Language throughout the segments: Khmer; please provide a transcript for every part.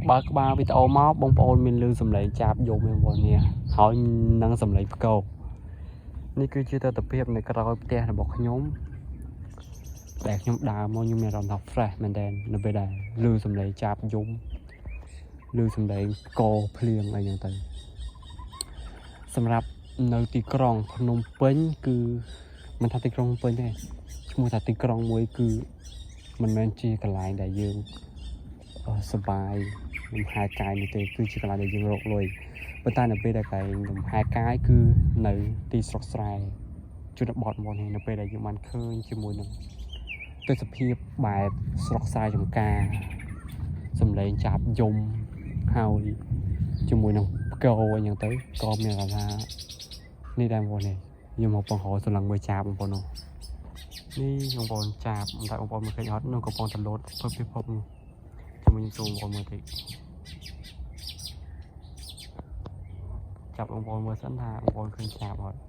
បើកក្បាលវីដេអូមកបងប្អូនមានលឺសំឡេងចាប់យំឯបងប្អូននេះហើយនឹងសំឡេងផ្គរនេះគឺជាទស្សនភាពនៅក្រោយផ្ទះរបស់ខ្ញុំដែលខ្ញុំដើរមកខ្ញុំមានអារម្មណ៍ថា fresh មែនតើនៅពេលដែលលឺសំឡេងចាប់យំលឺសំឡេងផ្គរភ្លៀងអីចឹងទៅសម្រាប់នៅទីក្រុងភ្នំពេញគឺមិនថាទីក្រុងភ្នំពេញទេឈ្មោះថាទីក្រុងមួយគឺមិនមែនជាកន្លែងដែលយើង សប្បាយលំហែកាយនោះទេគឺជាកន្លែងដែលយើងរកលុយប៉ុន្តែនៅពេលដែលកន្លែងលំហែកាយគឺនៅទីស្រុកស្រែជនបទមកនេះនៅពេលដែលយើងបានឃើញជាមួយនឹងទេសភាពបែបស្រុកស្រែចំការសំឡេងចាប់យំហើយជាមួយនឹងផ្គរអីចឹងទៅក៏មានអារម្មណ៍ថានេះដែរបងប្អូននេះខ្ញុំមកបង្ហោសម្លឹងមើលចាប់បងប្អូននោះនេះបងប្អូនចាប់តែបងប្អូនមើលឃើញអត់នោះកំពុងតែលោតពិភពនោះ ជាមួយខ្ញុំសូមបងប្អូនមើលតិចចាប់បងប្អូនមើលសិនថាបងប្អូនឃើញចាប់អត់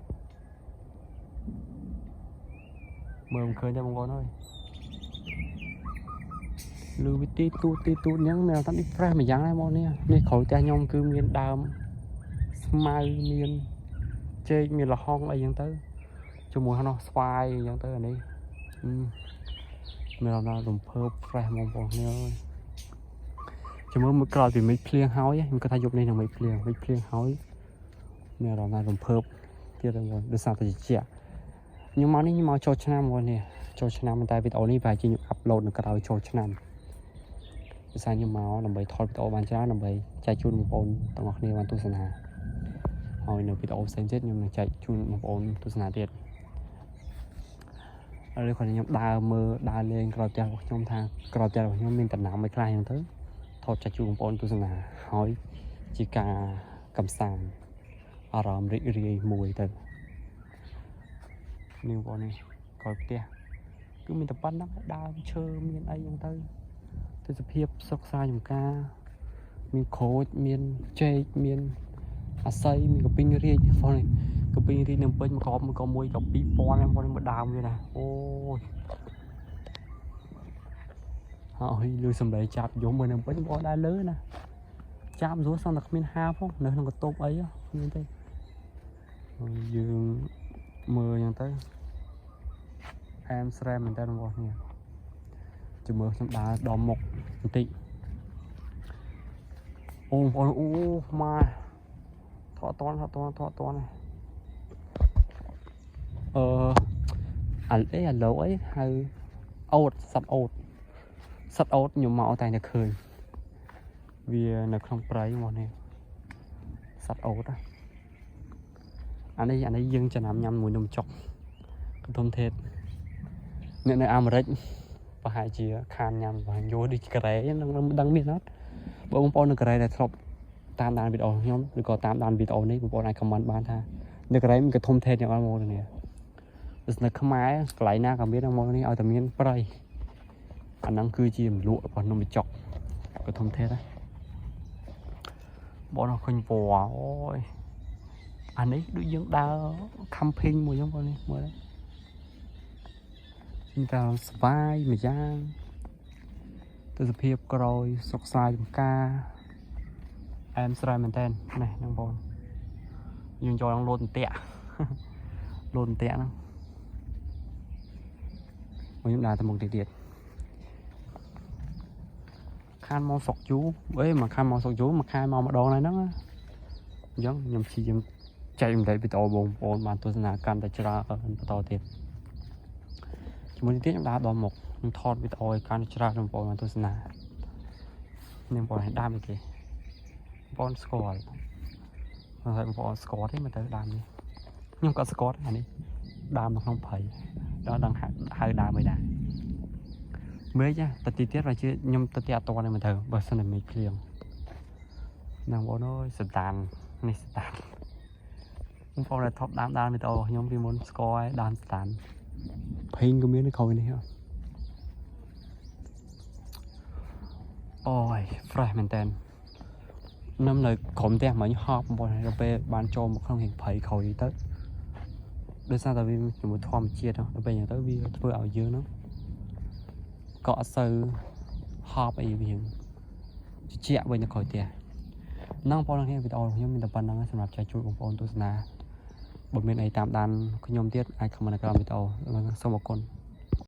មើលមិនឃើញទេបងប្អូនអើយលឺវិទីទូទីទូហ្នឹងមានតែនេះ fresh មួយយ៉ាងដែរបងនេះនេះក្រោយផ្ទះខ្ញុំគឺមានដើមស្មៅមានចេកមានល្ហុងអីចឹងទៅជាមួយនោះស្វាយអីចឹងទៅអានេះអឺមានអារម្មណ៍ថារំភើប fresh បងប្អូនគ្នាអើយ ចាំមើលមួយក្រោយពីមេឃភ្លៀងហើយខ្ញុំគិតថាយប់នេះនឹងមេឃភ្លៀងមេឃភ្លៀងហើយមានអារម្មណ៍ថារំភើបទៀតហើយបងដោយសារតែត្រជាក់ខ្ញុំមកនេះខ្ញុំមកចូលឆ្នាំបងនេះចូលឆ្នាំតែវីដេអូនេះប្រហែលជាខ្ញុំupload នៅក្រោយចូលឆ្នាំដោយសារខ្ញុំមកដើម្បីថតវីដេអូបានច្រើនដើម្បីចែកជូនបងប្អូនទាំងអស់គ្នាបានទស្សនាហើយនៅវីដេអូផ្សេងទៀតខ្ញុំនឹងចែកជូនបងប្អូនទស្សនាទៀតហើយគាត់ខ្ញុំដើរមើលដើរលេងក្រោយផ្ទះរបស់ខ្ញុំថាក្រោយផ្ទះរបស់ខ្ញុំមានដំណាំអីខ្លះអញ្ចឹងទៅ ថតចាច់ជូនបងប្អូនទស្សនាហើយជាការកំសាន្តអារម្មណ៍រីករាយមួយទៅនេះបងប្អូននេះក្រោយផ្ទះគឺមានតែប៉ុណ្្នឹងដើមឈើមានអីហ្នឹងទៅទេសភាពសុខសាយចំការមានក្រូចមានចេកមានអាស័យមានកពីងរាជបងប្អូននេះកពីងរាជនៅពេញមកក្របមួយក៏មួយក៏2000ដែរបងប្អូននេះមួយដើមវាណាអូយ ហើយលឺសំឡេងចាប់យំមើលនឹងពេញបងដែរលើណាចាប់ស្រួលសឹងតែគ្មានហាផងនៅក្នុងកន្ទប់អីគ្មានទេហើយយើងមើលអញ្ចឹងទៅអែមស្រែមែនតើបងប្អូននេះជំមើខ្ញុំដើរដល់មុខបន្តិចអូបងប្អូនអូមកថតតនថតតនថតតនអឺអាអីអាឡូអីហៅអូតសត្វអូត សត្វអូតខ្ញុំមកតែតែឃើញវានៅក្នុងព្រៃមកនេះសត្វអូតណាអានេះអានេះយើងចំណាំញ៉ាំមួយនំចុកកន្ទុំថេតអ្នកនៅអាមេរិកប្រហែលជាខានញ៉ាំប្រហែលយល់ដូចកូរ៉េនឹងមិនដឹងមានអត់បើបងប្អូននៅកូរ៉េដែលធ្លាប់តាមដានវីដេអូខ្ញុំឬក៏តាមដានវីដេអូនេះបងប្អូនអាច comment បានថានៅកូរ៉េមានកធំថេតយ៉ាងអត់មកនេះដូចនៅខ្មែរកន្លែងណាក៏មានមកនេះឲ្យតែមានព្រៃ អាហ្នឹងគឺជាមលក់របស់នំបញ្ចុកក៏ធំទេដែរបងឃើញពណ៌អូយអានេះដូចយើងដើរ camping មួយហ្នឹងបងនេះមើលខ្ញុំតែស្វាយមួយយ៉ាងទេសភាពក្រោយស្រុកស្រែចំការអែមស្រែមែនតើនេះហ្នឹងបងយើងចូលក្នុងលោតអន្ទាក់ លោតអន្ទាក់ហ្នឹងមកខ្ញុំដើរទៅមុខតិចទៀត ខានមកស្រុកយូរអេមកខានមកស្រុកយូរមួយខែមកម្ដងហើយហ្នឹងណាអញ្ចឹងខ្ញុំព្យាយាមចែករំលែកវីដេអូបងប្អូនបានទស្សនាកាន់តែច្រើនបន្តទៀតជាមួយនេះទៀតខ្ញុំដើរដល់មុខខ្ញុំថតវីដេអូឲ្យកាន់តែច្រើនបងប្អូនបានទស្សនានេះបងប្អូនឲ្យដើមអីគេបងប្អូនស្គាល់ហើយបងប្អូនស្គាល់ទេមើលទៅដើមនេះខ្ញុំក៏ស្គាល់ដែរអានេះដើមនៅក្នុងព្រៃដល់ដឹងហៅហៅដើមអីដែរ មេឃតែទីទៀតបើជាខ្ញុំទៅទីអត់តនេះមើលទៅបើសិនតែមេឃភ្លៀងហ្នឹងបងអើយសតាននេះសតានបងប្អូនដែលថប់តាមដានវីដេអូរបស់ខ្ញុំពីមុនស្គាល់ហើយដើមសតានភេងក៏មាននៅក្រោយនេះហ៎អូយ fresh មែនតើនឹមនៅក្រុមផ្ទះមិញហប់បងប្អូនដល់ពេលបានចូលមកក្នុងរៀងព្រៃក្រោយទៅដោយសារតែវាជាមួយធម្មជាតិដល់ពេលអញ្ចឹងទៅវាធ្វើឲ្យយើងហ្នឹង ក៏អត់សូវហប់អីវា តិចវិញនៅក្រោយផ្ទះហ្នឹងបងប្អូនគ្នាវីដេអូរបស់ខ្ញុំមានតែប៉ុណ្ណឹងសម្រាប់ចែកជួយបងប្អូនទស្សនាបើមានអីតាមដានខ្ញុំទៀតអាច comment នៅក្រោមវីដេអូសូមអរគុណ។